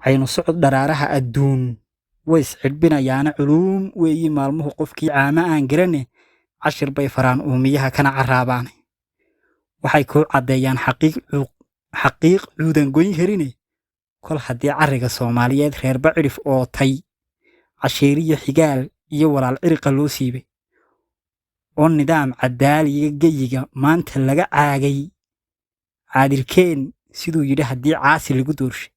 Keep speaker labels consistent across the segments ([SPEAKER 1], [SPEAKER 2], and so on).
[SPEAKER 1] Caynu socod dharaaraha adduun way iscidhbinayaana, culuum weeyi maalmuhu qofkii caama aan garane, cashir bay faraan uumiyaha kana caraabaane. Waxay kuu caddeeyaan xaqiiq cuudan goyn karine, kol haddii carriga Soomaaliyeed reerba cidhif ootay, cashiiriyo xigaal iyo walaal ciriqa loo siibay, oo nidaam cadaaliga geyiga maanta laga caagay, caadirkeen siduu yidhi haddii caasi lagu doorshay,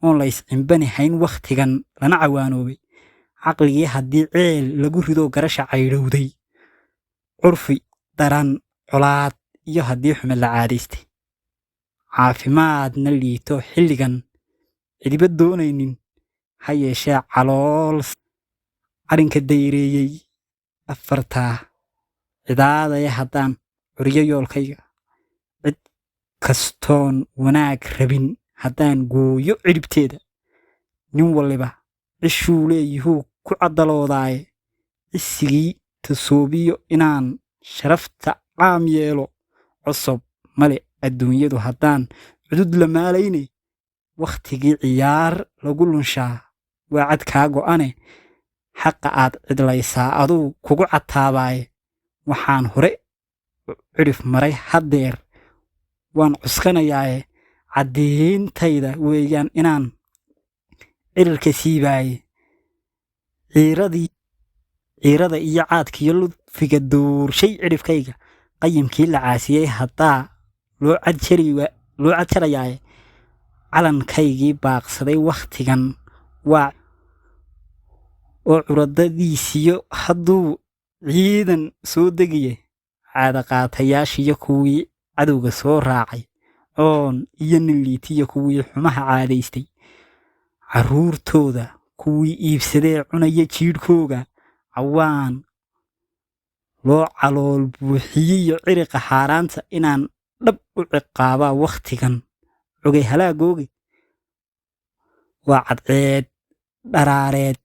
[SPEAKER 1] oon la iscimbani hayn wakhtigan lana cawaanoobay, caqligii haddii ceel lagu ridoo garasha caydhowday, curfi daran colaad iyo haddii xume la caadaystay, caafimaadna liito xilligan cidiba doonaynin, ha yeeshee calool arrinka dayreeyey afartaa cidaadaya haddaan curiyo yoolkayga, cid kastoon wanaag rabin haddaan gooyo cidhibteeda, nin waliba cishuu leeyihuu ku caddaloodaaye, cisigii tasoobiyo inaan sharafta caam yeelo, cosob male adduunyadu haddaan cudud la maalayne, wakhtigii ciyaar lagu lunshaa waa cad kaa go'ane, xaqa aad cidlaysaa aduu kugu cataabaaye, waxaan hore cidhif maray haddeer waan cuskanayaaye, caddiintayda weeyaan inaan cirirka siibaaye, ciirada iyo caadkiyo ludfiga doorshay cidhifkayga, qayimkii la caasiyey haddaa loo cadjarayaaye, calankaygii baaqsaday wakhtigan waa oo curadadiisiyo hadduu ciidan soo degiye, caadaqaatayaashiyo kuwii cadowga soo raacay, coon iyo nin liitiyo kuwii xumaha caadaystay, carruurtooda kuwii iibsadee cunaya jiidhkooga, cawaan loo calool buuxiyiyo ciriqa xaaraanta inaan dhab u ciqaabaa wakhtigan cogay halaagooge, waa cadceed dharaareed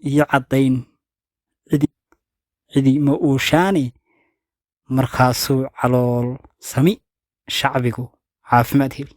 [SPEAKER 1] iyo caddayn cidi ma uushaane, markaasuu calool sami shacbigu caafimaad heli.